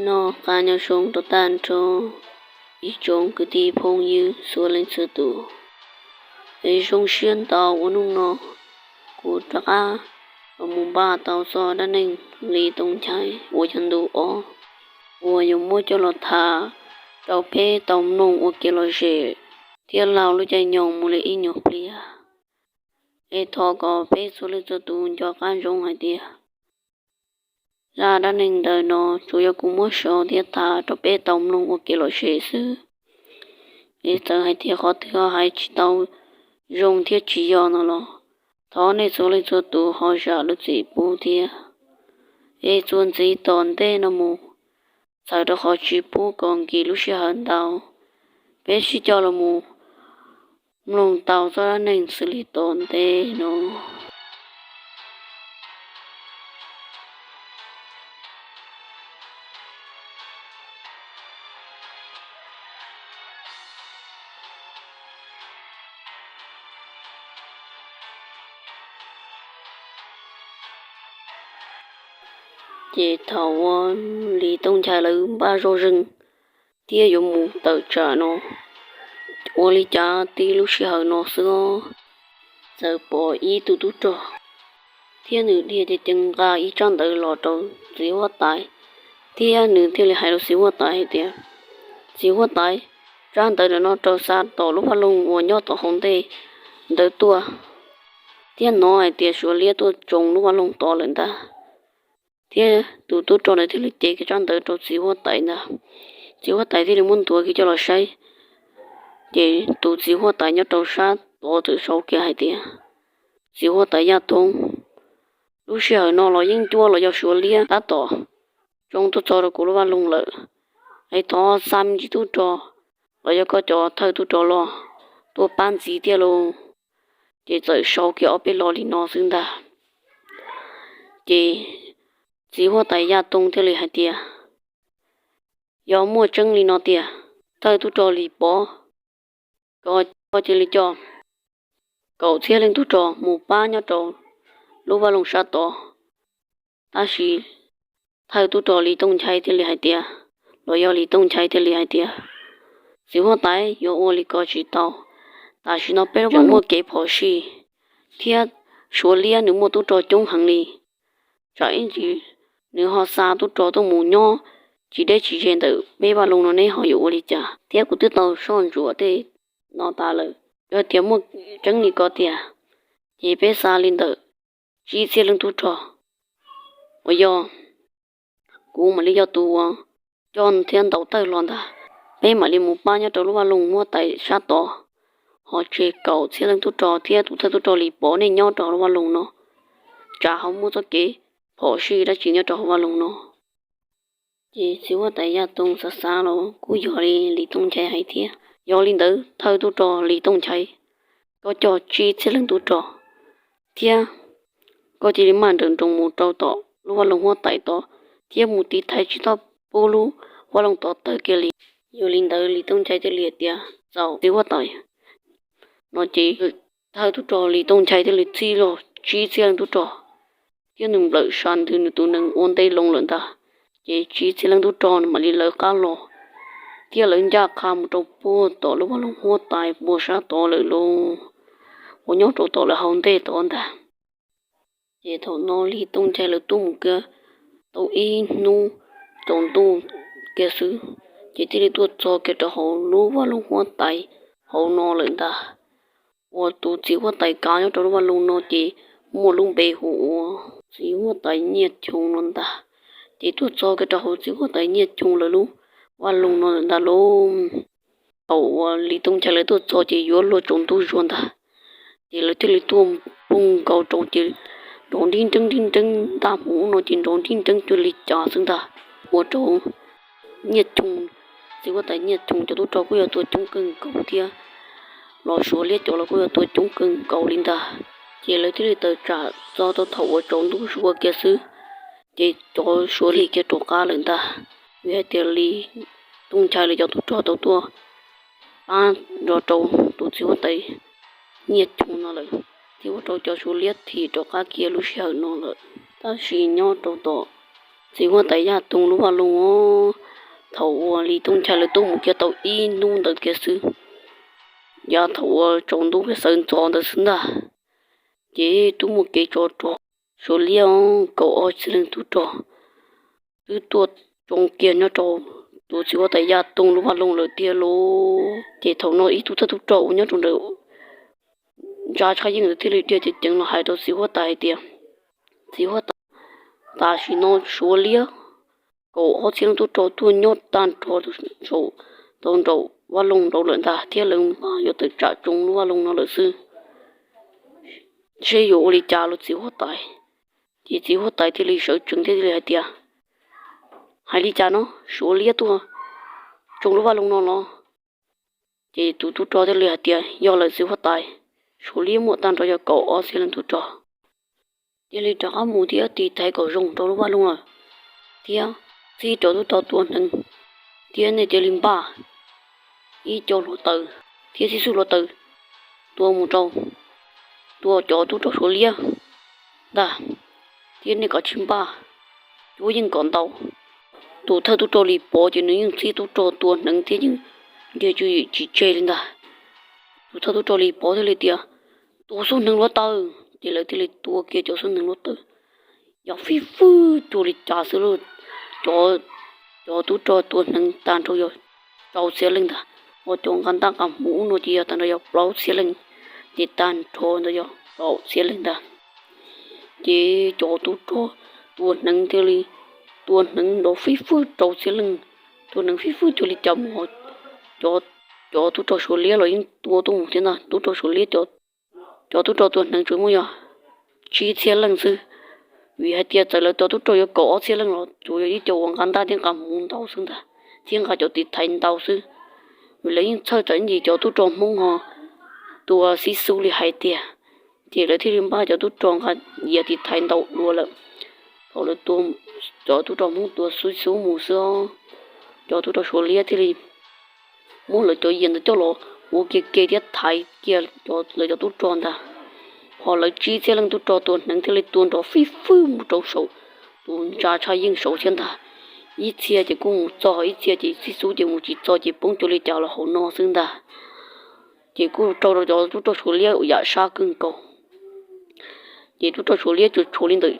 Noj qab nyob zoo rau tag nrho ib tsoom kwv tij phooj ywg txhua leej txhua tus. Es zoo siab ntau uas hnub no kuv rov qab los mus npaj tau txoj dab neeg Lis Tooj Nchai uas yog ntu ob uas yuav muab coj los tham rau peb tau mloog ua kev lom zem thiab laug lub caij nyoog mus li ib nyuag pliag. Es thov kom peb txhua leej txhua tus nco qab ntsoov hais tias zaj dab neeg ntawm no tsuas yog kuv muab sau thiab tham rau peb tau mloog ua kev lom zem xwb. Es txawm hais tias qhov twg ho hais tsis tau zoo thiab tsis yog no los thov nej txhua leej txhua tus ho zam lub txim pub thiab. Es txuas ntxiv tom ntej no mus, txhawm rau qhov tsis pub kom nkim lub sij hawm ntau, peb sib coj los mus mloog tau txoj dab neeg xws li tom ntej no. Ces thaum uas Lis Tooj Nchai lawv npaj zoj zeeg thiab yuav mus tawm tsam no, ua li cas tib lub sij hawm no xwb txawm pom ib tug tub rog thiab nws dhia ceev ceev nqa ib tsab ntawv los rau txiv huab tais, thiab nws thiaj li hais rau txiv huab tais hais tias, Txiv huab tais, tsab ntawv ntawm no rau xa tom lub vaj loog uas nyob tom hauv ntej ntawd tuaj, thiab hnov hais tias Suav liab tuaj tsoo lub vaj loog tod lawm ntag. Thiab tus tub rog ntawd thiaj li cev kiag tsab ntawv rau txiv huab tais ntag. Txiv huab tais thiaj li muab ntuav kiag coj los saib, ces tus txiv huab tais nyob rau sab tod txawm sau kiag hais tias, Txiv huab tais Yaj Toog, lub sij hawm no los yeeb ncuab los yog Suav liab tab tom tsoo tuaj txog rau kuv lub vaj loog lawm. Es thov xa me ntsis tub rog los yog koj cov thawj tub rog los tuaj pab ntxiv thiab lauj. Ces txawm sau kiag ob peb lo li no xwb ntag. Ces txiv huab tais Yaj Toog thiaj li hais tias, Yog muaj tseeb li no tiag, thawj tub rog Lis Pov, koj cia li coj kaum txhiab leej tub rog mus pab nyob rau lub vaj loog sab tod. Tab sis thawj tub rog Lis Tooj Nchai thiaj li hais tias, los yog Lis Tooj Nchai thiaj li hais tias, Txiv huab tais, yuav ua li ko tsis tau. Tam sim no peb lub vaj loog muaj kev phom sij thiab Suav liab nws muaj tub rog coob heev li. Tsam ib ntsis nws ho xa tub rog tuaj mus nyob tsis deb tsis ze ntawm peb vaj loog no neb ho yuav ua li cas? Thiab kuv twb tau soj ntsuam tej no tas lawm. Yog tias muaj tseeb li ko tiag, ces peb xa li ntawm tsib txhiab leej tub rog uas yog kuv mam li yog tus uas coj thiab ntaus tawg los ntag. Peb mam li mus pab nyob rau lub vaj loog huab tais sab tod, ho tseg kaum txhiab leej tub rog thiab tus thawj tub rog Lis Pov nej nyob rau hauv lub vaj loog no, tsam ho muaj txoj kev phom sij dab tsi nyob rau hauv vaj loog no. Ces txiv huab tais Yaj Toog xav xav los kuj yog li Lis Tooj Nchai hais thiab. Yog li ntawd thawj tub rog Lis Tooj Nchai, koj coj tsib txhiab leej tub rog thiab koj cia li maj nrawm nroos mus rau tom lub vaj loog huab tais tod thiab mus tiv thaiv tsis txhob pub lub vaj loog tod tawg kiag li. Yog li ntawd Lis Tooj Nchai thiaj li hais tias, Txaus txiv huab tais. No ces thawj tub rog Lis Tooj Nchai thiaj li txib los tsib txhiab leej tub rog thiab nws nplawm sa ntws nws tus nees ua ntej loo lawm ntag. Ces tsib txhiab leej tub rog nws mam li lawv qab los thiab lawv ncaj qha mus rau puag tom lub vaj loog huab tais puag sab tod lawm lauj, uas nyob rau tom lawv hauv ntej tod ntag. Ces thaum no Lis Tooj Nchai lawv tuaj mus kiag tau ib hnub tsaus ntuj kiag xwb, ces thiaj li tuaj txog kiag rau hauv lub vaj loog huab tais hauv no lawm ntag. Uas tus txiv huab tais kav nyob rau lub vaj loog no ces muaj lub npe hu ua txiv huab tais Nyiaj Choo no ntag. Ces tuaj txog kiag rau hauv txiv huab tais Nyiaj Choo lawv lub vaj loog no lawm ntag lauj. Thaum uas Lis Tooj Nchai lawv tuaj txog ces yuav luag tsaus ntuj zuag ntag. Ces lawv thiaj li tuaj poob nkaus rau ces nrov nrib nreeb nrib nreeb, ntaj hmuv no ces nrov nrib nreeb cuag li cas xwb ntag. Ua rau Nyiaj Choo, txiv huab tais Nyiaj Choo cov tub rog kuj yog tuaj coob kawg nkaus thiab los Suav liab cov los kuj yog tuaj coob kawg nkaus li ntag. Ces lawv thiaj li tawm tsam txog tau thaum uas tsaus ntuj zuag kiag xwb, ces cov Suav li kiag rov qab lawm ntag. Vim hais tias Lis Tooj Nchai lawv cov tub rog tau tuaj pab nrog rau tus txiv huab tais Nyiaj Choo no lawm, thiaj ua rau cov Suav liab thim rov qab kiag lub sij hawm no lawm. Tab sis nyob rau tom txiv huab tais Yaj Toog lub vaj loog os. Thaum uas Lis Tooj Nchai lawv tuaj mus kiag tau ib hnub ntawd kiag xwb, yav thaum uas tsaus ntuj peb sawv ntxov ntawd xwb ntag, ces twb muaj kev tsov rog Suav liab kaum ob txhiab leej tub rog twb tuaj tsoo kiag nyob rau tus txiv huab tais Yaj Toog lub vaj loog lawm tiag lauj. Ces thaum no ib tug thawj tub rog uas nyob rau ntawm ntsa tshaj yeej ntawd thiaj li dhia ceev ceev los hais rau txiv huab tais hais tias, txiv huab tais, tam sim no Suav liab kaum ob txhiab leej tub rog tuaj nyob tag nrho tau nraum vaj loog nraud lawm ntag, thiab lawv yuav tawm tsam tsoo lub vaj loog no lawm xwb. Seb yuav ua li cas los txiv huab tais? Ces txiv huab tais thiaj li sawv tsees thiab thiaj li hais tias, hais li cas no, Suav liab tuaj tsoo lub vaj loog no los? Ces tus tub rog thiaj li hais tias, yog lawm txiv huab tais, Suav liab muaj tag nrho yog kaum ob txhiab leej tub rog. Thiaj li rov qab mus thiab tiv thaiv kom zoo rau lub vaj loog lawm, thiab txib cov tub rog tua hneev, thiab nej cia li npaj ib co hluav taws thiab txib xub hluav taws tua mus rau, tua cov tub rog Suav liab ntag, thiab nej kom tsis npaj cuab yeej kom ntau. Tus thawj tub rog Lis Pov ces nws yeej txib tub rog tua hneev thiab yeej nrhiav tswv yim tsis tseg li ntag. Tus thawj tub rog Lis Pov thiaj li tias, tua xub hneev hluav taws. Ces lawv thiaj li tua kiag cov xub hneev hluav taws, yog fij fwj cuag li cas xwb lauj. Cov tub rog tua hneev tag nrho yog rau txhiab leej ntag, ho cov nqa ntaj nqa hmuv no ces yog tag nrho yog plaub txhiab leej, ces tag nrho ntawd yog rau txhiab leej ntag. Ces cov tub rog tua hneev thiaj li tua hneev nrov fij fwj rau txhiab leej, tua hneev fij fwj cuag li cas mus, cov tub rog Suav liab los yeej tua tuaj mus thiab ntag. Tub rog Suav liab cov tub rog tua hneev tsuas muaj yog tsib txhiab leej xwb, vim hais tias txawm lawv cov tub rog yuav kaum ob txhiab leej los tsuas yog ib co uas nqa ntaj thiab nqa hmuv ntau xwb ntag, thiab nqa cov tiv thaiv ntau xwb. Vim lawv yeej txhawj tsam ib ntsis cov tub rog Hmoob ho tua xib xub li hais tiag, ces lawv thiaj li npaj cov tub rog nqa yias tiv thaiv ntau dua lawm. Thaum lawv tua, cov tub rog Hmoob tua xib xub mus xwb, cov tub rog Suav liab thiaj li muab lawv cov yias ntawd coj los ua ke ke thiab thaiv kiag lawv cov tub rog ntag. Ho lawv tsib txhiab leej tub rog tua hneev thiaj li tua nrov fij fwj mus rau saum tus ntsa tshaj yeej saud thiab ntag. Ib txhia ces kuj mus txog, ib txhia ces xib xub ces mus tsis txog ces poob cuag li cas los hauv no xwb ntag. Ces kuj raug rau cov tub rog Suav liab yam sab kawg nkaus. Ces tub rog Suav liab tsuas tshuav li ntawm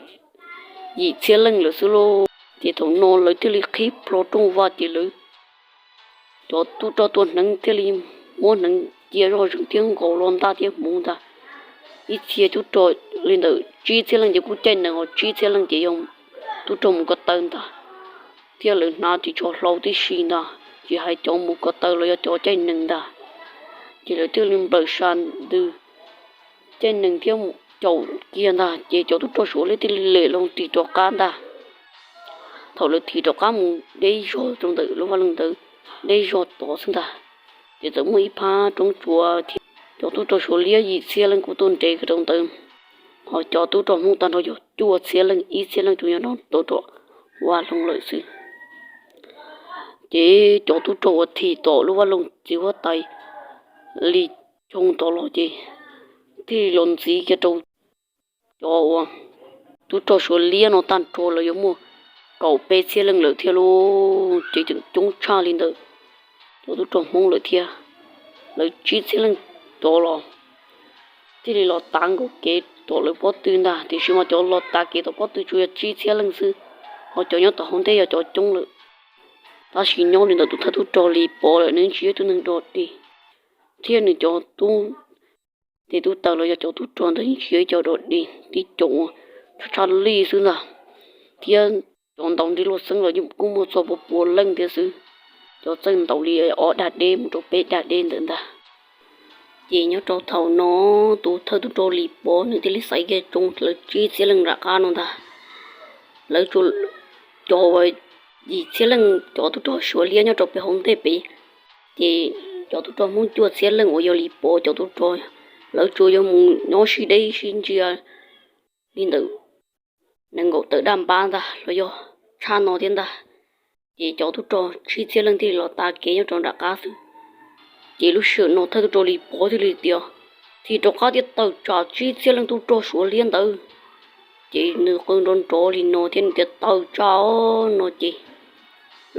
yim txhiab leej lawm xwb lauj. Ces thaum no lawv thiaj li qhib plho rooj vag ces lawv cov tub rog tua hneev thiaj li muab hneev cia zoj zeeg thiab nkaus los ntaj thiab hmuv ntag. Ib txhia tub rog li ntawm tsib txhiab leej ces kuj caij nees, ho tsib txhiab leej ces yog tub rog mus ko taw ntag, thiab lawv hnav ris tsho hlau tib si ntag, tsis hais cov mus ko taw los yog cov caij nees ntag. Ces lawv thiaj li nplawm sa ntws caij nees thiab mus caum kiag ntag, ces cov tub rog Suav liab thiaj li lem loo tig rov qab ntag. Thaum lawv tig rov qab mus deb zog rau ntawm lub vaj loog ntawd, deb zog tod xwb ntag, ces txawm muaj ib phab roob tsuas thiab cov tub rog Suav liab yim txhiab leej kuj tuaj nres kiag rau ntawd. Ho cov tub rog Hmoob tag nrho yog cuaj txhiab leej, ib txhiab leej tsuas yog nrog rau vaj loog lawm xwb. Ces cov tub rog uas thim tom lub vaj loog txiv huab tais Lis Toog tod los ces thiaj li los ntxiv kiag rau cov uas tub rog Suav liab no tag nrho lawv yuav muaj kaum peb txhiab leej lawm thiab lauj. Ces tseem coob tshaj li ntawm cov tub rog Hmoob lawm thiab. Lawv tsib txhiab leej cov los thiaj li los tav nkaus kev tom lawv pob tw ntag, tiam sis mas cov los tav kev tom pob tw tsuas yog tsib txhiab leej xwb, ho cov nyob tom hauv ntej yog cov coob lawm. Tab sis nyob li ntawm tus thawj tub rog Lis Pov lawm nws tsis yog ib tug neeg dog dig, thiab nws cov tub tes tub taw los yog cov tub rog ntawd yeej tsis yog ib co dog dig, tib co uas tshaj tshaj lij xwb ntag, thiab cov ntaus nrig luaj xeeb los yeej kuj muaj txog pua pua leej thiab xwb. Cov txawj ntaus li ob dag deb mus rau peb dag deb ntawd ntag. Ces nyob rau thaum no tus thawj tub rog Lis Pov nws thiaj li xaiv kiag tsoo lawv tsib txhiab leej nram qab no ntag. Lawv tsuas, cov uas yim txhiab leej cov tub rog Suav liab nyob rau pem hauv ntej pem, ces cov tub rog Hmoob cuaj txhiab leej uas yog Lis Pov cov tub rog, lawv tsuas yog mus nyob sib deb sib ntsia li ntawm nees nkaum tawm daj npab ntag los yog tshaj no thiab ntag. Ces cov tub rog tsib txhiab leej thiaj li los tav kev nyob rau nram qab xwb. Ces lub sij hawm no thawj tub rog Lis Pov thiaj li tias, thim rov qab thiab tawm tsam tsib txhiab leej tub rog Suav liab ntawd, Ces nws qw nrov nrov li no thiab nws tias tawm tsam no ces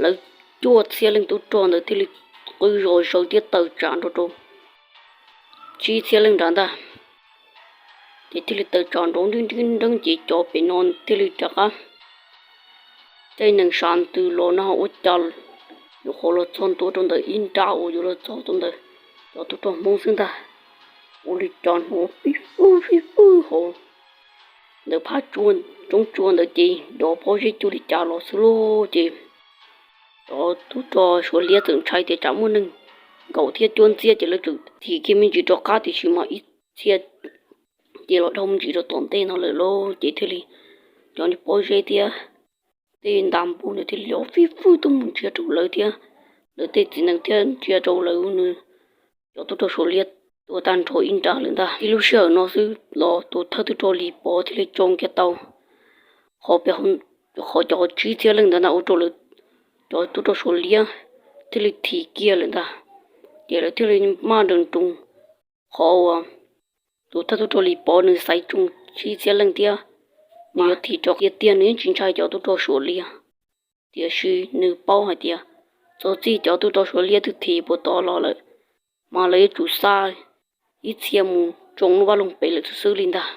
lawv cuaj txhiab leej tub rog ntawd thiaj li qw zom zaws thiab tawm tsam nrov rau tsib txhiab leej nrad ntag. Ces thiaj li tawm tsam nrov nreeb nreeb ces cov pem no thiaj li rov qab caij nees sab ntws los no ua cas yuav qhov los txog ntua rau ntawm ib nrab uas yuav los txog rau ntawm cov tub rog Hmoob xwb ntag. Ua li cas hnov fib fwb fib fwb hauv ntawm phab roob tsua ntawd ces dov pob zeb cuag li cas los xwb lauj. Ces cov tub rog Suav liab txawm ntshai tias tsam muaj neeg nkaum thiab cuab ntxiab ces lawv txawm thim kiag me ntsis rov qab tiam sis mas ib txhia ces los dhau me ntsis rau tom ntej no lawm lauj. Ces thiaj li cov pob zeb thiab tej nta npug ntawd thiaj li los fib fwb tuaj mus ntsia rau lawv thiab lawv tej txiv nees thiab ntsia rau lawv nws cov tub rog Suav liab tuag tag nrho ib nrab lawm ntag. Ib lub sij hawm no xwb los tus thawj tub rog Lis Pov thiaj li tsoo kiag tau qhov pem, qhov cov tsib txhiab leej ntawd ntag ua rau lawv cov tub rog Suav liab thiaj li thim kiag lawm ntag. Ces lawv thiaj li maj nroos nroos qhov uas tus thawj tub rog Lis Pov nws xaiv tsoo tsib txhiab leej thiab nws yuav thim rov kiag tiag, nws yeej tsis ntshai cov tub rog Suav liab. Tiam sis nws paub hais tias txog txij cov tub rog Suav liab twb thim puag tod los lawm, mas lawv yuav tsum xa ib txhia mus tsoo lub vaj loog pem lawm xwb xwb li ntag.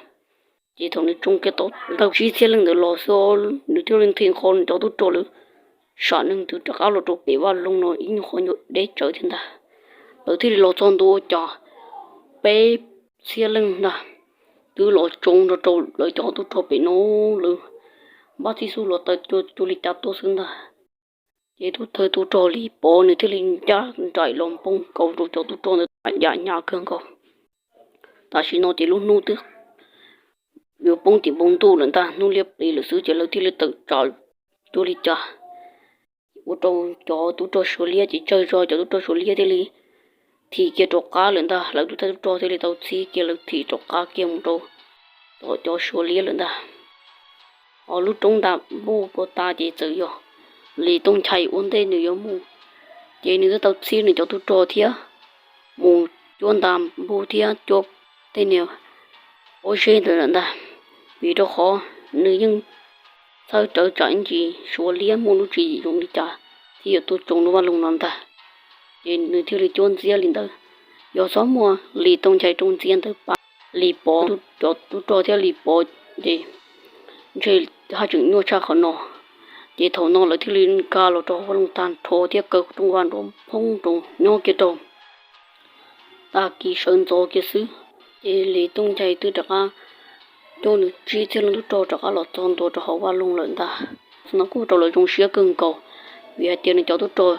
Ces thaum nws tsoo kiag tau ntawm tsib txhiab leej ntawd los xwb, nws thiaj li nthi nqho nws cov tub rog lawv sam neeg ntws rov qab los rau pem vaj loog no ib nyuag qhov nyuag deb tsawv thiab ntag. Lawv thiaj li los txog ntua ua cas peb txhiab leej ntag twb los tsoo nrog rau lawv cov tub rog pem no, lawv npaj txhij xub los taw cuag li cas tuaj xwb ntag. Ces tus thawj tub rog Lis Pov nws thiaj li ncaj nraim los npog nkaus rau cov tub rog ntawd yam hnyav kawg nkaus. Tam sim no ces lub hnub twb yuav poob tim npoo ntuj lawm ntag, hnub liab pliv lawm xwb ces lawv thiaj li tawm tsam cuag li cas ua rau cov tub rog Suav liab ces tsawg zog cov tub rog Suav liab thiaj li thim kiag rov qab lawm ntag. Lawv tus thawj tub rog thiaj li tau txhib kiag lawv thim rov qab kiag mus rau tom cov Suav liab lawm ntag. Ho lub roob nta npuj puag ta ces txawm yog Lis Tooj Nchai ua ntej nws yuav mus, ces nws twb tau txhib nws cov tub rog thiab mus cuab nta npuj thiab cuab tej niag pob zeb ntawd lawm ntag. Vim rau qhov nws yeej txhawj rawv tsam ib ntsis Suav liab muaj lub tswv yim zoo li cas thiab yuav tuaj tsoo lub vaj loog no ntag. Ces nws thiaj li cuab ntxiab li ntawd. Yog txhob muaj Lis Tooj Nchai rooj ntxiab ntawd pab Lis Pov, cov tub rog thiab Lis Pov ces ntshe haj tseem nyuaj tshaj qhov no. Ces thaum no lawv thiaj li nkag los rau hauv vaj loog tag nrho thiab kaw rooj vag nrov phoob rau nyob kiag rau tag kis sawv ntxov kiag xwb. Ces Lis Tooj Nchai twb rov qab coj nws tsib txhiab leej tub rog rov qab los txog ntua rau hauv vaj loog lawm ntag. Thaum no kuj ua rau lawv zoo siab kawg nkaus, vim hais tias nws cov tub rog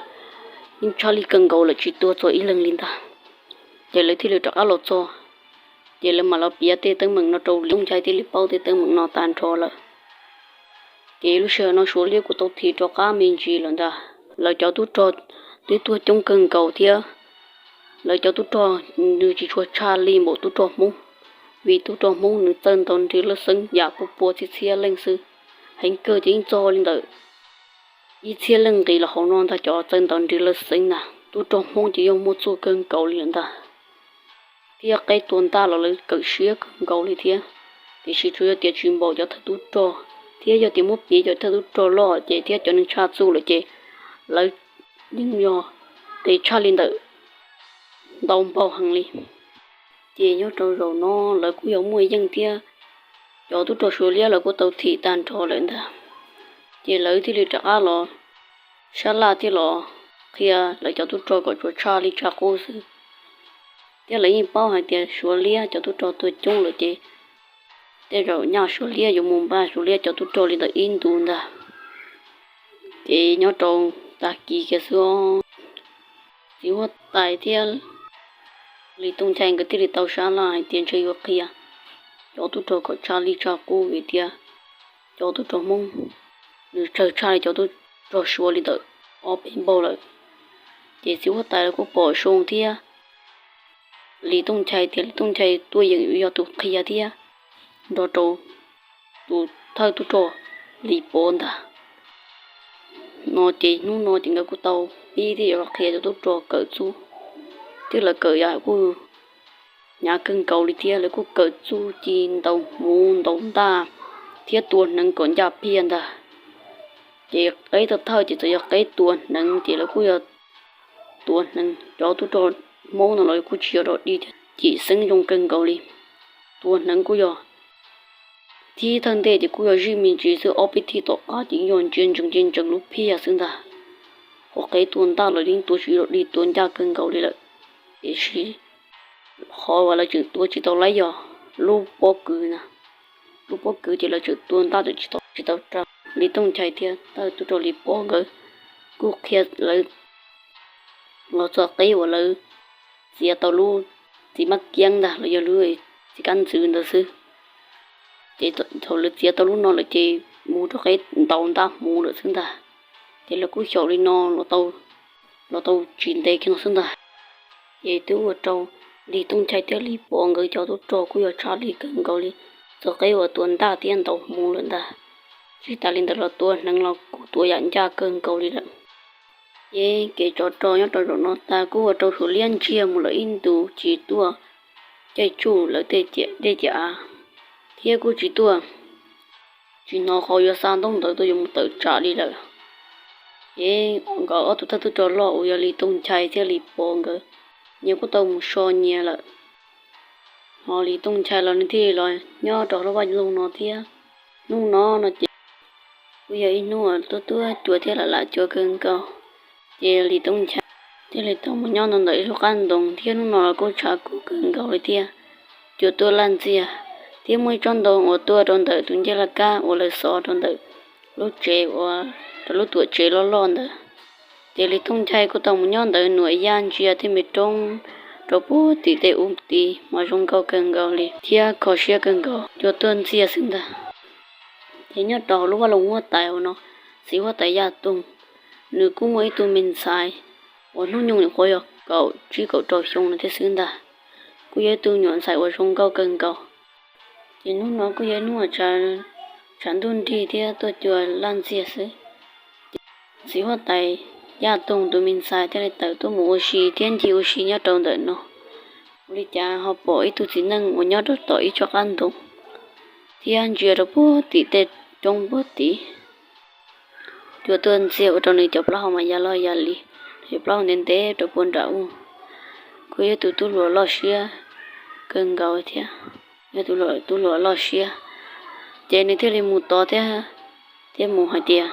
yeej tshaj lij kawg nkaus lawm tsis tuag txog ib leeg li ntag. Ces lawv thiaj li rov qab los txog, ces lawv mam los piav tej teeb meem no rau Lis Tooj Nchai thiaj li paub tej teeb meem no tag nrho lawm. Ces lub sij hawm no Suav liab kuj tau thim rov qab me ntsis lawm ntag. Lawv cov tub rog twb tuag coob kawg nkaus thiab lawv cov tub rog nws tsis tshua tshaj li npaum tub rog Hmoob, vim tub rog Hmoob nws txawj ntaus nrig lawj xeeb yam pua pua txhiab txhiab leej xwb. Heev kawg ces yeej txog li ntawm ib txhiab leej nqis los hauv no ntag cov txawj ntaus nrig lawj xeeb na. Tub rog Hmoob ces yeej muaj txuj kawg nkaus li lawm ntag, thiab qeb tua ntaj los lawv kawm siab kawg nkaus li thiab. Tiam sis tsuas yog tias tsis npaum cov thawj tub rog, thiab yog tias muab piv cov thawj tub rog loj ces thiab cov neeg tshaj txuj lawm ces lawv yeej yog tes tshaj li ntawm ntau npaug heev li. Ces nyob rau zaum no lawv kuj yog muaj yeej thiab, cov tub rog Suav liab lawv kuj tau thim tag nrho lawm ntag. Ces lawv thiaj li rov qab los sab laj thiab los qhia lawv cov tub rog kom tsuas tshaj li tshaj qub xwb. Thiab lawv yeej paub hais tias Suav liab cov tub rog tuag coob lawm ces tej zaum nyaj Suav liab yuav mus npaj Suav liab cov tub rog li ntawm ib ntus ntag. Ces nyob rau tag kis kiag xwb os, txiv huab tais thiab Lis Tooj Nchai nkawd thiaj li tau sab laj hais tias ntshe yuav qhia cov tub rog kom tshaj li tshaj qub vim tias cov tub rog Hmoob nws tsawg tshaj li cov tub rog Suav li ntawm ob peb npaug lawm. Ces txiv huab tais lawv kuj pom zoo thiab, Lis Tooj Nchai tias Lis Tooj Nchai tuaj yeem yog tus qhia thiab nrog rau tus thawj tub rog Lis Pov ntag. No ces hnub no ces nkawd kuj tau pib thiab yuav qhia cov tub rog kawm txuj, thiab lawv kawm yam kuj hnyav kawg nkaus li thiab lawv kuj kawm txuj ci ntaus hmuv ntaus ntaj, thiab tua hneev kom ncaj phiaj ntag. Ces qeb thawj thawj ces txawm yog qeb tua hneev, ces lawv kuj yog tua hneev. Cov tub rog Hmoob no los kuj tsis yog dog dig thiab, cim xeeb zoo kawg nkaus li. Tua hneev kuj yog thib thawj ntej ces kuj yog zij me ntsis xwb, ob peb thib tom qab ces yog ntsia ntsees ntsia ntsees lub phiaj xwb ntag. Qhov qeb tua ntaj los yeej tua tsis dog dig, tua ncaj kawg nkaus li lawm. Tiam sis qhov uas lawv tseem tua tsis tau laib yog lub pob kws na. Lub pob kws ces lawv tseem tua ntaj tseem tsis tau, tsis tau rau. Lis Tooj Nchai thiab tub rog Lis Pov nkawd kuj qhia lawv los txog qeb uas lawv txiav tau lub txiv mab kiab ntag los yog lub txiv kab ntxwv ntawd xwb. Ces thaum lawv txiav tau lub no lawm ces mus rau qeb ntaus ntaj hmuv lawm xwb ntag. Ces lawv kuj xyaum li no los tau tsis ntev kiag no xwb ntag. Ces twb ua rau Lis Tooj Nchai thiab Lis Pov nkawd cov tub rog kuj yog tshav lis kawg nkaus li txog qeb uas tua ntaj thiab ntaus hmuv lawm ntag. Tsis tas li ntawd los tua hneev los kuj tua yam ncaj kawg nkaus li lawm. Ces kev tsov rog nyob rau zaum no tas kuj ua rau Suav liab ntsiag mus lawm ib ntus tsis tuaj caij tsuj lawv tej dej ciam av, thiab kuj tsis tuaj, tsis hnov qhov yuav xa ntaub ntawv tuaj yuav mus tawm tsam li lawm. Ces nkawd ob tug thawj tub rog loj uas yog Lis Tooj Nchai thiab Lis Pov nkawd, nyias kuj tau mus so nyias lawm. Ho Lis Tooj Nchai los nws thiaj los nyob rau lub vaj loog no thiab. Hnub no no ces kuj yog ib hnub tuaj tuaj cua thiab lam lam cua kawg nkaus. Ces Lis Tooj Nchai thiaj li tau mus nyob ntawm ib lub qab ntoo thiab hnub no los kuj tshav kub kawg nkaus li thiab. Cua tuaj laj ntxiag, thiab muaj ib tsob ntoo uas tuaj rau ntawm tus ncej laj kab uas lawv xov rau ntawm lub tsev uas rau lub tuam tsev loj loj ntawd. Ces Lis Tooj Nchai kuj tau mus nyob ntawd nuam yaj ntsia tej me roob rau puag tim tej ub tid mas zoo nkauj kawg nkaus li thiab kho siab kawg nkaus, cua tuaj ntxiag xwb ntag. Ces nyob rau hauv lub vaj loog huab tais hauv no, txiv huab tais Yaj Toog, nws kuj muaj ib tug me ntxhais uas hnub nyoog nyuam qhuav yog kaum tsib kaum rau xyoo no thiab xwb ntag, kuj yog ib tug nyuam ntxhais uas zoo nkauj kawg nkaus. Ces hnub no kuj yog hnub tshav ntuj nrig thiab tuaj cua laj ntxiag xwb. Txiv huab tais Yaj Toog tus me ntxhais thiaj li tawm tuaj mus ua si thiab ncig ua si nyob rau ntawm no. Ua li cas ho pom ib tug txiv neej uas nyob rau tom ib tsob qab ntoo thiab ntsia rau puag tim tej roob puag tid. Cua tuaj ntxiag ua rau nws cov plaub hau mas ya loj ya li, cov plaub hau ntev ntev rau puag nram ub. Kuj yog tus tub hluas loj siab kawg nkaus thiab, yog tus tub hluas loj siab. Ces nws thiaj li mus tod thiab, thiab mus hais tias,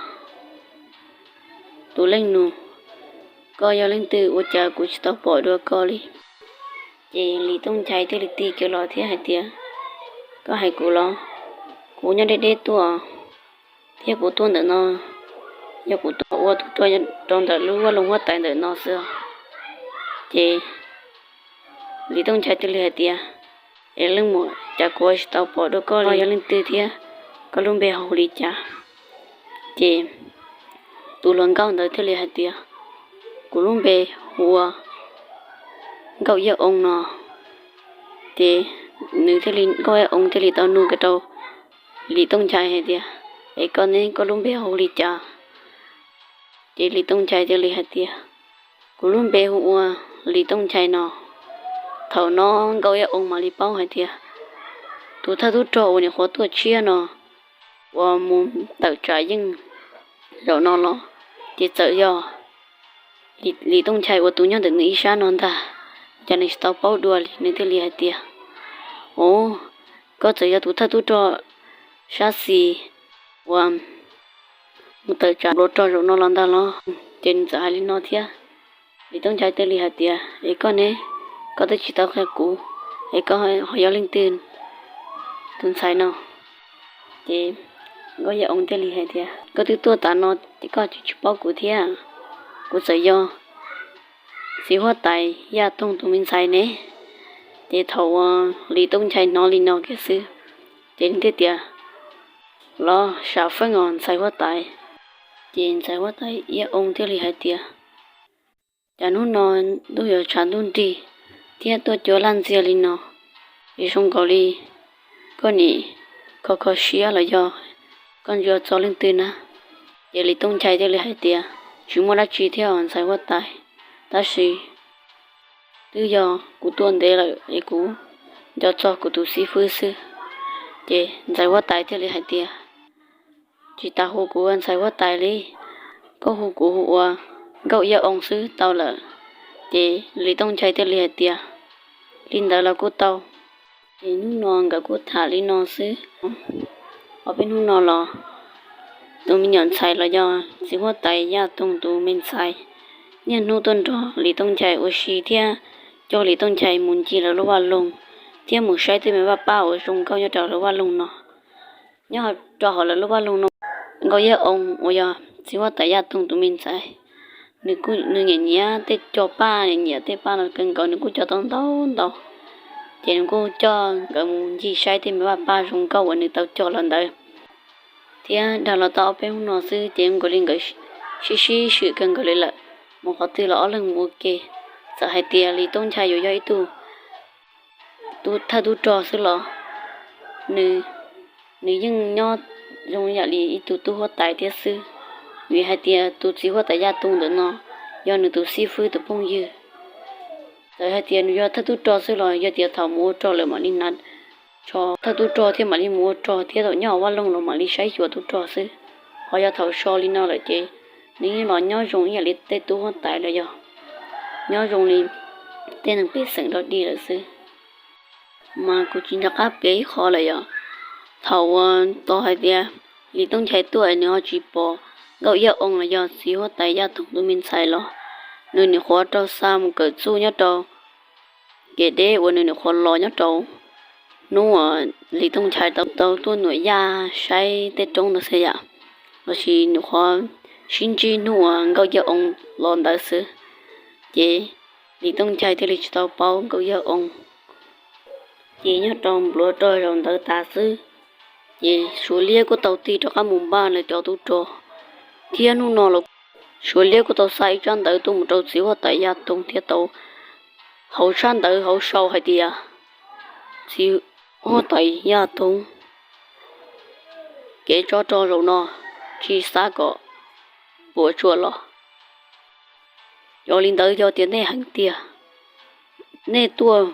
tus leej nus, koj yog leej twg ua cas kuv tsis tau pom dua koj li? Ces Lis Tooj Nchai thiaj li tig kiag los thiab hais tias, koj hais kuv los? Kuv nyob deb deb tuaj, thiab kuv tuaj ntawm no yog kuv tuaj ua tub rog rau ntawm lub vaj loog huab tais ntawm no xwb. Ces Lis Tooj Nchai thiaj li hais tias, es leej muam, cas kuv tsis tau pom dua koj li, yog leej twg thiab koj lub npe hu li cas? Ces tus hluas nkauj ntawd thiaj li hais tias, kuv lub npe hu ua Nkauj Iab Oo no. Ces nws thiaj li, Nkauj Iab Oo thiaj li tau nug kiag rau Lis Tooj Nchai hais tias, es koj ne, koj lub npe hu li cas? Ces Lis Tooj Nchai thiaj li hais tias, kuv lub npe hu ua Lis Tooj Nchai no. Thaum no Nkauj Iab Oo mam li paub hais tias, tus thawj tub rog uas nyuam qhuav tuaj tshiab no uas mus tawm tsam yeej zaum no los, ces txawm yog Lis Tooj Nchai uas tus nyob ntawm nws ib sab no ntag, cas nws tsis tau paub dua li. Nws thiaj li hais tias, o, koj txawm yog tus thawj tub rog sab xis uas mus tawm tsam nplua rog zaum no los ntag los? Ces nws txawm hais li no thiab. Lis Tooj Nchai thiaj li hais tias, es koj ne, koj twb tsis tau qhia kuv, es koj ho yog leej twg tus ntxhais no? Ces Nkauj Iab Oo thiaj li hais tias, koj twb tuaj tas no ces koj tsis paub kuv thiab. Kuv txawm yog txiv huab tais Yaj Toog tus me ntxhais ne. Ces thaum uas Lis Tooj Nchai hnov li no kiag xwb, ces nws thiaj tias, los sam feeb os ntxhais huab tais. Ces ntxhais huab tais Iab Oo thiaj li hais tias, cas hnub no ntuj yuav tshav ntuj nrig thiab tuaj cua laj ntxiag li no, es zoo nkaus li koj nim kho kho siab los yog koj ntsia txog leej twg na? Ces Lis Tooj Nchai thiaj li hais tias, tsis muaj dab tsi thiab os ntxhais huab tais, tab sis twb yog kuv tuaj ntev lawm es kuv nco txog kuv tus xib fwb xwb. Ces ntxhais huab tais thiaj li hais tias, tsis tas hu kuv ua ntxhais huab tais li, koj hu kuv ua Nkauj Iab Oo xwb tau lawm. Ces Lis Tooj Nchai thiaj li hais tias, Li ntawd los kuj tau. Ces hnub no nkawd kuj tham li no xwb. Ob peb hnub no los tus me nyuam ntxhais los yog txiv huab tais Yaj Toog tus me ntxhais niaj hnub tuaj nrog Lis Tooj Nchai ua si thiab coj Lis Tooj Nchai mus ncig lawv lub vaj loog thiab mus saib tej me vaj paj uas zoo nkauj nyob rau lawv vaj loog no. Nyob rau hauv lawv lub vaj loog no, Nkauj Iab Oo uas yog txiv huab tais Yaj Toog tus me ntxhais, nws nyiam nyiam tej cog paj, nyiam tej paj no kawg nkaus, nws kuj cog tau ntau ntau. Ces nws kuj coj nkawd mus ncig saib tej me vaj paj zoo nkauj uas nws tau cog los ntawd. Thiab dhau los tau ob peb hnub no xwb ces zoo nkaus li nkawd sib sib swm kawg nkaus li lawm, mus qhov twg los ob leeg mus ua ke. Txawm hais tias Lis Tooj Nchai yuav yog ib tug thawj tub rog xwb los nws yeej nyob zoo yam li ib tug tub huab tais thiab xwb, vim hais tias tus txiv huab tais Yaj Toog ntawm no yog nws tus xib fwb tus phooj ywg. Txawm hais tias nws yog thawj tub rog xwb los yog tias thaum mus ua rog lawm mam li hnav tsho thawj tub rog thiab mam li mus ua rog thiab thaum nyob hauv vaj loog los mam li saib xyuas tub rog xwb. Ho yog thaum so li no lawm ces nws yeej los nyob zoo ib yam li tej tub huab tais los yog nyob zoo li tej neeg pej xeem dog dig lawm xwb. Mas kuv tsis nco qab piav ib qho lawm yom. Thaum uas tau hais tias Lis Tooj Nchai tuaj es nws ho tsis pom Nkauj Iab Oo los yog txiv huab tais Yaj Toog tus me ntxhais los, nws nyuam qhuav raug xa mus kawm txuj nyob rau kev deb uas nws nyuam qhuav los nyob rau hnub uas Lis Tooj Nchai tau tuaj nuam yaj saib tej roob ntawd xwb yam, lossis nyuam qhuav sib ntsib hnub uas Nkauj Iab Oo los ntawd xwb. Ces Lis Tooj Nchai thiaj li tsis tau paub Nkauj Iab Oo. Ces nyob rau npluav rog zaum ntawd tas xwb, ces Suav Liab kuj tau tig rov qab mus npaj lawv cov tub rog, thiab hnub no los Suav Liab kuj tau xa ib tsab ntawv tuaj mus rau txiv huab tais Yaj Toog thiab tau hauv tshab ntawv hauv sau hais tias, txiv huab tais Yaj Toog, kev tsov rog zaum no tsis xav kom puas tsuaj los. Yog li ntawd yog tias nej heev tiag, nej tuaj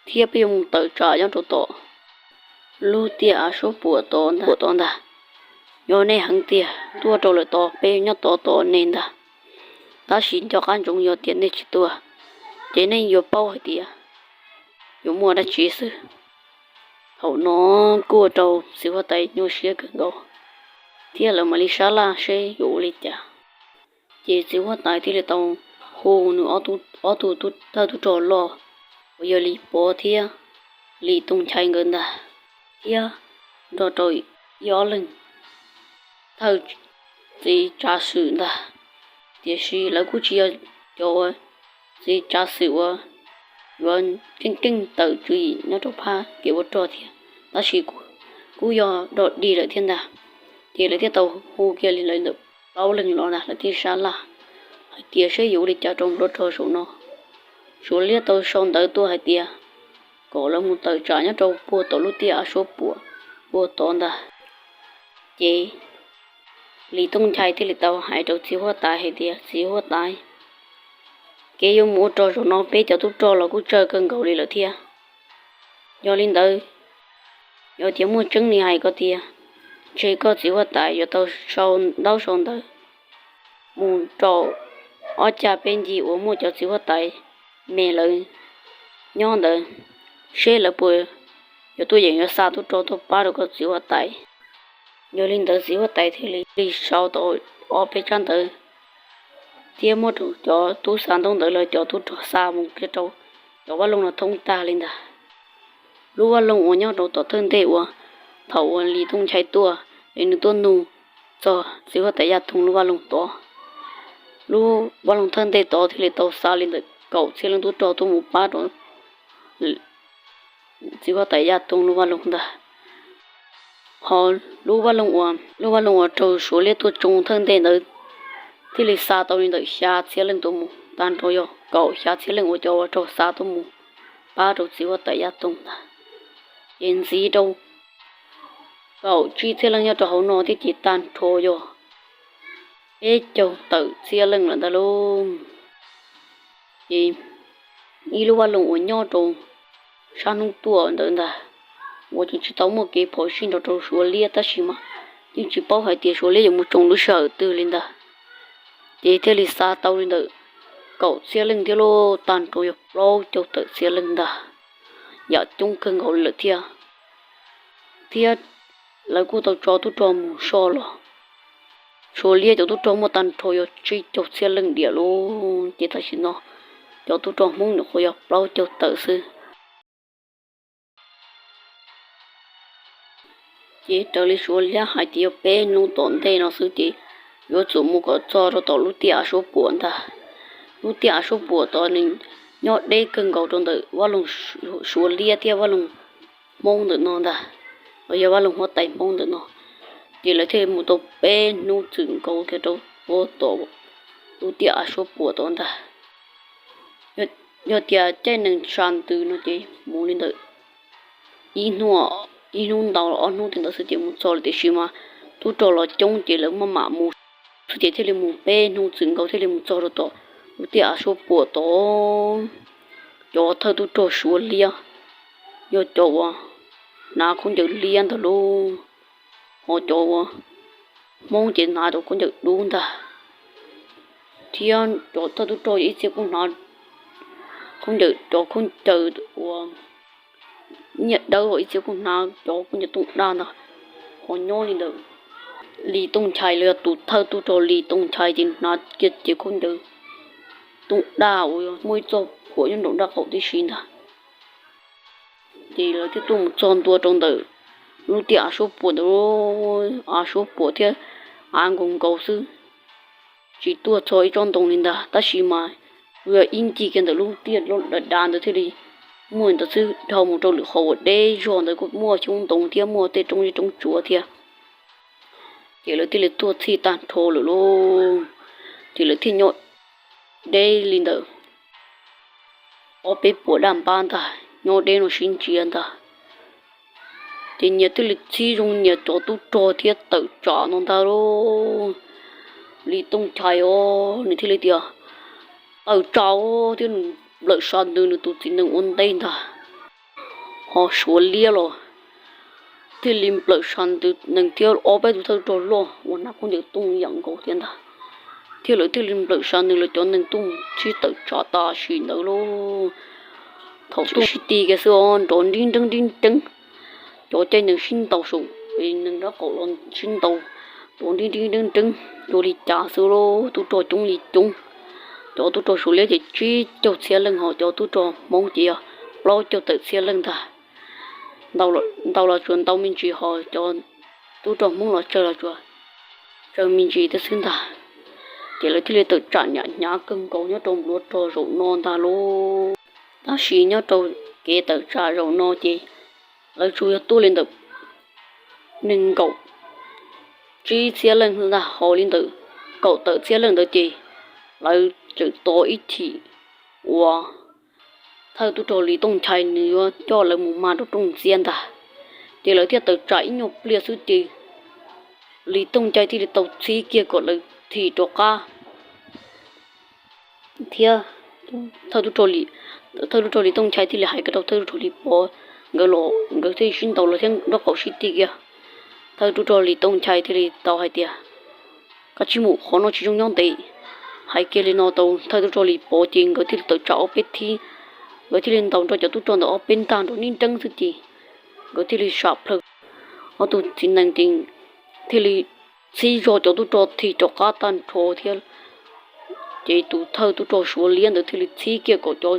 thiab peb yuav mus tawm tsam nyob rau tom lub tiaj av suab puam tod ntag. Yog nej heev tiag tuaj rau lawm tod peb nyob tod tos nej ntag. Tab sis nco qab ntsoov yog tias nej tsis tuaj, ces nej yuav paub hais tias yuav muaj dab tsi xwb. Thaum no kuj ua rau txiv huab tais nyuaj siab kawg nkaus, thiab lawv mam li sab laj seb yuav ua li cas. Ces txiv huab tais thiaj li tau hu nws ob tug thawj tub rog loj uas yog Lis Pov thiab Lis Tooj Nchai nkawd ntag, thiab nrog rau ib ob leeg thawj txiv tsav xwm ntag. Tiam sis lawv kuj tsis yog cov uas txiv tsav xwm uas yuav keej keej tawm tswv yim nyob rau phab kev ua rog thiab, tab sis kuj yog dog dig lawm thiab ntag. Ces lawv thiaj tau hu kiag li lawv ntawm plaub leeg los ntag, lawv thiaj sab laj hais tias seb yuav ua li cas rau npluav rog saum no. Suav Liab tau sau ntawv tuaj hais tias kom lawv mus tawm tsam nyob rau puag tom lub tiaj av suab puam puag tod ntag. Ces Lis Tooj Nchai thiaj li tau hais rau txiv huab tais hais tias, txiv huab tais, kev yuav mus ua rog zaum no peb cov tub rog los kuj tsawg kawg nkaus li lawm thiab. Yog li ntawd, yog tias muaj tseeb li hais ko tiag, ntshe koj txiv huab tais yuav tau sau ntaub sau ntawv mus rau ob cag peb ncig uas muaj cov txiv huab tais me lawv nyob ntawd, seb lawv puas yuav tuaj yeem yuav xa tub rog tuaj pab rau koj txiv huab tais. Yog li ntawd txiv huab tais thiaj li sau tau ob peb tsab ntawv thiab muab rau cov tub xa ntaub ntawv lawv cov tub rog xa mus kiag rau cov vaj loog no thoob tag li ntag. Lub vaj loog uas nyob rau tom thawj ntej uas thaum uas Lis Tooj Nchai tuaj es nws tuaj nug txog txiv huab tais Yaj Toog lub vaj loog tod, lub vaj loog thawj ntej tod thiaj li tau xa li ntawm kaum txhiab leej tub rog tuaj mus pab rau txiv huab tais Yaj Toog lub vaj loog ntag. Ho lub vaj loog uas, lub vaj loog uas raug Suav Liab tuaj tsoo thawj ntej ntawd thiaj li xa tau li ntawm xya txhiab leej tuaj mus, tag nrho yog kaum xya txhiab leej uas cov uas raug xa tuaj mus pab rau txiv huab tais Yaj Toog ntag. Ces ntxiv rau kaum tsib txhiab leej nyob rau hauv no thiab ces tag nrho yog peb caug tawm txhiab leej lawm ntag lauj. Ces ib lub vaj loog uas nyob rau sab hnub tuaj ntawd ntag, uas tseem tsis tau muaj kev phom sij nrog rau Suav Liab tab sis mas yeej tsis paub hais tias Suav liab yuav mus tsoo lub sij hawm twg li ntag. Ces thiaj li xa tau li ntawm kaum txhiab leej thiab los tag nrho yog plaub caug tawm txhiab leej ntag, yam coob kawg nkaus li lawm thiab. Thiab lawv kuj tau tso tub rog mus soj los, Suav liab cov tub rog muaj tag nrho yog tsib caug txhiab leej diam lauj. Ces tam sim no cov tub rog Hmoob nyuam qhuav yog plaub caug tawm xwb. Ces raws li Suav liab hais tias yog peb hnub tom ntej no xwb ces yuav tsum mus kom txog rau tom lub tiaj av suab puam ntag. Lub tiaj av suab puam tod nws nyob deb kawg nkaus rau ntawm vaj loog Suav liab thiab vaj loog Hmoob ntawm no ntag, los yog vaj loog huab tais Hmoob ntawm no. Ces lawv thiaj mus tau peb hnub txwm nkaus kiag rau tom lub tiaj av suab puam tod ntag. Yog tias caij nees sas ntws no ces mus li ntawm ib hnub, ib hnub ntau los ob hnub tej ntawd xwb ces mus txog lawm, tiam sis mas tub rog los coob ces lawv maj mam mus xwb ces thiaj li mus peb hnub txwm nkaus thiaj li mus txog rau tom lub tiaj av suab puam tod. Cov thawj tub rog Suav liab yog cov uas hnav khaub ncaws liab ntag lauj, ho cov uas Hmoob ces hnav cov khaub ncaws dub ntag, thiab cov thawj tub rog ib txhia kuj hnav khaub ncaws, cov khaub ncaws uas nyiaj dawb, ib txhia kuj hnav cov khaub ncaws tooj daj ntag. Ho nyob li ntawm Lis Tooj Nchai los yog tus thawj tub rog Lis Tooj Nchai ces hnav kiag cev khaub ncaws tooj daj uas muaj ib txoj phuam nyob nraum nraub qaum tib si ntag. Ces lawv thiaj tuaj mus txog ntua rau ntawm lub tiaj av suab puam ntawd, av suab puam thiab av nkaus nkaus xwb, tsis tuaj txog ib tsob ntoo li ntag. Tab sis mas yog ib ncig kiag ntawm lub tiaj dav dav ntawd thiaj li muaj ntawd xwb, dhau mus rau lwm qhov uas deb zog ntawd kuj muaj xyoob ntoo thiab muaj tej roob zeb roob tsuas thiab. Ces lawv thiaj li tuaj txhij tag nrho lawm lauj. Ces lawv thiaj nyob deb li ntawm ob peb puas daj npab ntag, nyob deb no sib ntsia ntag. Ces nyias thiaj li txhib zoo nyias cov tub rog thiab tawm tsam no ntag lauj. Lis Tooj Nchai os, nws thiaj li tias, tawm tsam os, thiab nws nplawm sas ntws nws tus txiv nees ua ntej ntag. Ho Suav liab los thiaj li nplawm sas ntws nees thiab ob peb tus thawj rog loj uas hnav khaub ncaws tooj yam nkaus thiab ntag, thiab lawv thiaj li nplawm sas nws lawv cov nees tuaj sib tawm tsam tam sim ntawd lauj. Thaum tuaj sib ti kiag xwb os, nrov nrib nreeb nrib nreeb, cov caij nees sib ntaus saum nees nraub qaum los sib ntaus, nrov nrib nrib nreeb nreeb, ua li cas xwb lauj, tub rog coob li coob. Cov tub rog Suav liab ces tsib caug txhiab leej, ho cov tub rog Hmoob ces yog plaub caug tawm txhiab leej ntag. Ntau los tsuas ntau me ntsis, ho cov tub rog Hmoob los tsawg los tsuas tsawg me ntsis thiab xwb ntag. Ces lawv thiaj li tawm tsam nyam hnyav kawg nkaus nyob rau npluav rog zaum no ntag lauj. Tab sis nyob rau kev tawm tsam zaum no ces lawv tsuas yog tuaj li ntawm nees nkaum tsib txhiab leej ntag, ho li ntawm kaum tawm txhiab leej ntawd ces lawv tseem tos ib chim uas thawj tub rog Lis Tooj Nchai nws yuav coj lawv mus mag rau rooj ntxiab ntag. Ces lawv thiaj tawm tsam ib nyuag pliag xwb ces Lis Tooj Nchai thiaj li tau txhib kiag kom lawv thim rov qab. Thiab thawj tub rog Lis Tooj Nchai thiaj li hais kiag rau thawj tub rog Lis Pov nkawd los nkawd thiaj sib ntaus los thiab nraub qaum sib ti kiag. Thawj tub rog Lis Tooj Nchai thiaj li tau hais tias, koj tsij mus, qhov no tsis zoo nyob ntev. Hais kiag li no tau thawj tub rog Lis Pov ces nkawd thiaj li tawm tsam ob peb thib, nkawd thiaj li ntaus nrog cov tub rog ntawd ob peb ntag nrov nrib nreeb xwb ces nkawd thiaj li sam plaws. Ob tug txiv nees ces thiaj li txhib zog cov tub rog thim rov qab tag nrho thiab. Ces tus thawj tub rog Suav liab ntawd thiaj li txhib kiag kom cov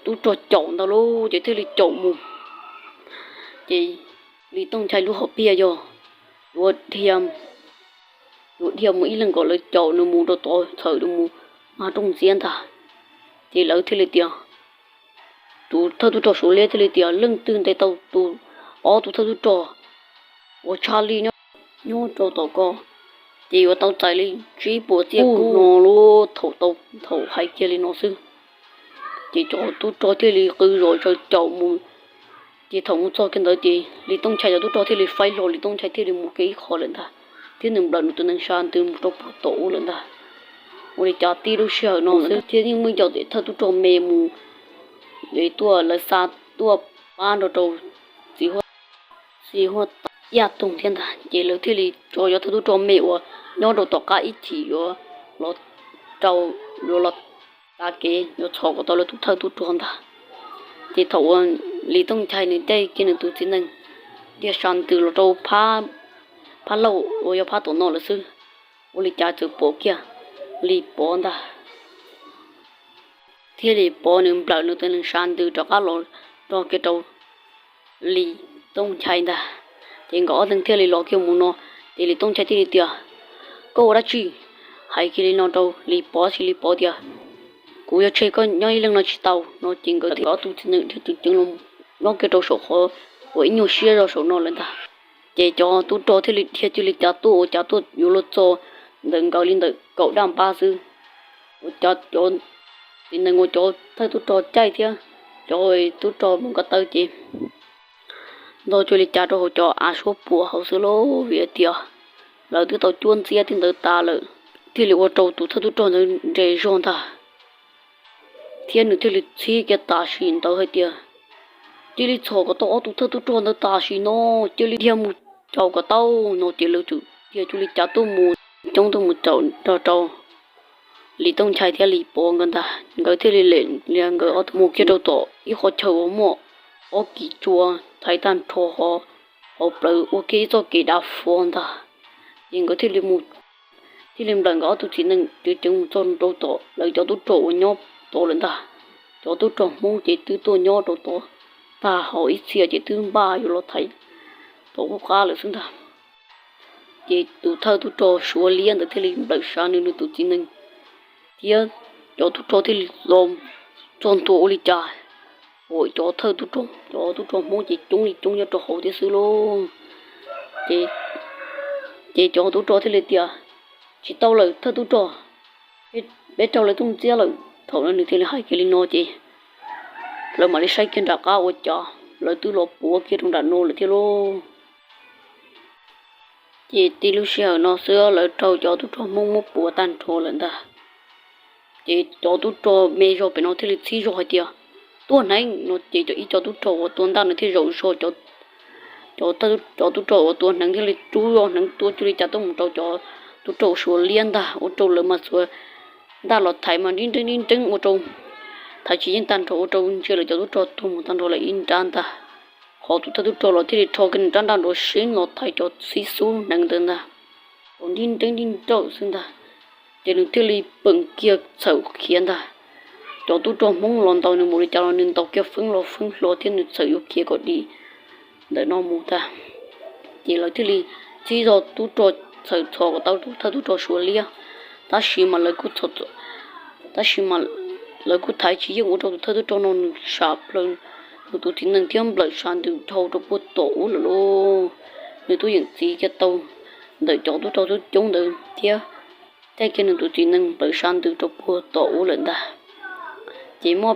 tub rog caum ntag lauj, ces thiaj li caum mus. Ces Lis Tooj Nchai lub hom phiaj yog yuav dhia, yuav dhia mus ib leeg kom lawv caum nws mus rau tod txhawm nws mus mag rooj ntxiab ntag. Ces lawv thiaj li tias, tus thawj tub rog Suav liab thiaj li tias, leej twg ntes tau tus, ob tug thawj tub rog uas tshaj lij nyob rau tom ko ces yuav tau txais li tsib puas txiaj kub no lauj. Thaum tau, thaum hais kiag li no xwb ces cov tub rog thiaj li qw zom zaws caum mus. Ces thaum mus txog kiag ntawd ces Lis Tooj Nchai cov tub rog thiaj li faib hlo, Lis Tooj Nchai thiaj li mus kiag ib qho lawm ntag, thiab nws nplawm nws tus nees sas ntws mus rau puag tom ub lawm ntag. Ua li cas tib lub sij hawm no xwb thiab yeej muaj ib co thawj tub rog me mus, tuaj lawv xa tuaj pab nrog rau txiv huab, txiv huab tais Yaj Toog thiab ntag. Ces lawv thiaj li tso cov thawj tub rog me uas nyob rau tom qab ib chim yuav los rau, yuav los tav kev yuav txhom kom tau lawv tus thawj tub rog ntag. Ces thaum uas Lis Tooj Nchai nws caij kiag nws tus txiv nees tiaj sa ntws los rau phab, phab lauj uas yog phab tom no lawm xwb, ua li cas txawm pom kiag Lis Pov ntag. Thiaj li Pov nws nplawm nws tus nees sa ntws rov qab los nrog kiag rau Lis Tooj Nchai ntag. Ces nkawd ob leeg thiaj li los kiag mus no, ces Lis Tooj Nchai thiaj li tias, koj ua dab tsi? Hais kiag li no rau Lis Pov, sis Lis Pov tias, kuv yuav tseg koj nyob ib leeg no tsis tau no. Ces nkawd ob tug txiv nees dhia ceev ceev los nyob kiag rau saum qhov uas ib nyuag siab zog saum no lawm ntag. Ces cov tub rog thiaj li dhia cia li cas tuaj ua cas tuaj yuav luag txog ntawm nkawd li ntawm kaum daj npab xwb. Ua cas cov txiv nees uas cov thawj tub rog caij thiab cov tub rog mus ko taw ces ntog cia li cas rau hauv cov av suab puam hauv xwb lauj, vim hais tias lawv twb tau cuab ntxiab tej ntawd tas lawm, thiaj li ua rau tus thawj tub rog ntawd nres zog ntag. Thiab nws thiaj li txhib kiag tam sim ntawd hais tias, cia li txhom kom tau ob tug thawj tub rog ntawd tam sim no, cia li dhia mus caum kom tau no. Ces lawv thiaj cia li cas tuaj mus coob tuaj mus caum nrog rau Lis Tooj Nchai thiab Lis Pov nkawd ntag. Nkawd thiaj li lem li nkawd ob tug mus kiag rau tom ib qhov chaw uas muaj ob kis tsua thaiv tag nrho hauv plawv ua kiag ib txoj kev dav fo ntag. Ces nkawd thiaj li mus, thiaj li nplawm nkawd ob tug txiv nees ceev ceev mus txog rau tom lawv cov tub rog uas nyob tod lawm ntag. Cov tub rog Hmoob ces twb tuaj nyob rau tod tag hauv ib txhia ces twb npaj yuav los thaiv tom qub qab lawm xwb ntag. Ces tus thawj tub rog Suav Liab ntawd thiaj li nplawm sav nws nws tus txiv nees thiab cov tub rog thiaj li los txog ntua ua li cas, ua cov thawj tub rog, cov tub rog Hmoob ces coob li coob nyob rau hauv thiab xwb lauj. Ces cov tub rog thiaj li tias, tsis tau lawm thawj tub rog, peb raug lawv tub ntxiab lawm. Thaum no nws thiaj li hais kiag li no ces lawv mam li saib kiag nram qab ua cas lawv twb los puav kiag rau nram no lawm thiab lauj. Ces tib lub sij hawm no xwb lawv raug cov tub rog Hmoob muab puav tag nrho lawm ntag. Ces cov tub rog me zog pem no thiaj li txhib zog hais tias, tuaj hneev no. Ces cov ib co tub rog uas tua ntaj no thiaj zaum zog, cov tub rog uas tua hneev thiaj li rub zog hneev tua cia li cas tuaj mus rau cov tub rog Suav Liab ntag, ua rau lawv mas txhua ntaj los thaiv mas nrib nreeb nrib nreeb ua rau thaiv tsis yeej tag nrho ua rau ntsia lawv cov tub rog tuag mus tag nrho lawm ib nrab ntag. Qhov tus thawj tub rog los thiaj li rho kiag nws rab ntaj nrov seeb los thaiv cov xib xub hneev ntawd ntag, nrib nreeb nrib nrawm xwb ntag. Ces nws thiaj li peem kiag txhawm khiav ntag. Cov tub rog Hmoob los ntaus nws mus li cas los nws ntaus kiag feeb los feeb hlo thiab nws txhawm yuav khiav kom dim ntawm no mus ntag. Ces lawv thiaj li txhib zog tub rog txhawm txhos kom tau tus thawj tub rog Suav Liab, tab sis mas lawv kuj, tab sis mas lawv kuj thaiv tsis yeej ua rau tus thawj tub rog no nws sam plaws nws tus txiv nees thiab nplawm sam ntws dhau rau puag tom ub lawm lauj. Nws twb yeem txiv kiag tau ntawm cov tub rog coob coob ntawd thiab caij kiag nws tus txiv nees nplawm sam ntws rau puag tom ub lawm ntag. Ces muaj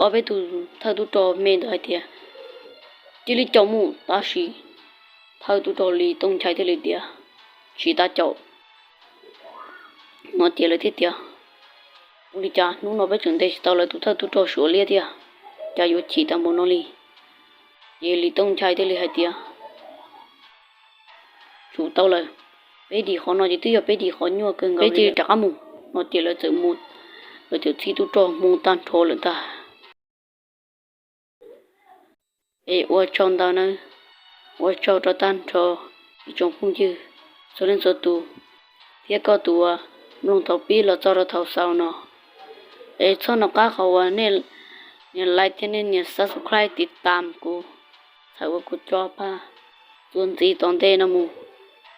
ob peb tug thawj tub rog me ntawd hais tias, cia li caum mus, tab sis thawj tub rog Lis Tooj Nchai thiaj li tias, tsis tas caum no. Ces lawv thiaj tias, ua li cas hnub no peb tseem ntes tsis tau lawv tus thawj tub rog Suav Liab thiab, cas yuav chim tag npaum no li? Ces Lis Tooj Nchai thiaj li hais tias, tsum tau lawm, peb dim qhov no ces twb yog peb dim qhov nyuaj kawg nkaus, peb cia li rov qab mus no. Ces lawv txawm mus, lawv txawm txhib tub rog Hmoob tag nrho lawm ntag. Es ua tsaug ntau nawb, ua tsaug rau tag nrho ib tsoom phooj ywg txhua leej txhua tus, thiab koj tus uas mloog thaum pib los txog rau thaum xaus no. Es txhob nco qab qhov uas nej nias like thiab nej nias subscribe tiv tam kuv, txhawm uas kuv tso pab txuas ntxiv tom ntej no mus,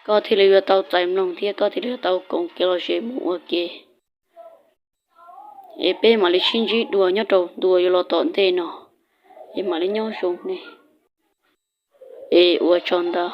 koj thiaj li yuav tau txais mloog thiab koj thiaj li yuav tau koom kev lom zem mus ua ke. Es peb mam li sib ntsib dua nyob rau ntu uas yuav los tom ntej no. Es mam li nyob zoo nej. Es ua tsaug ntau.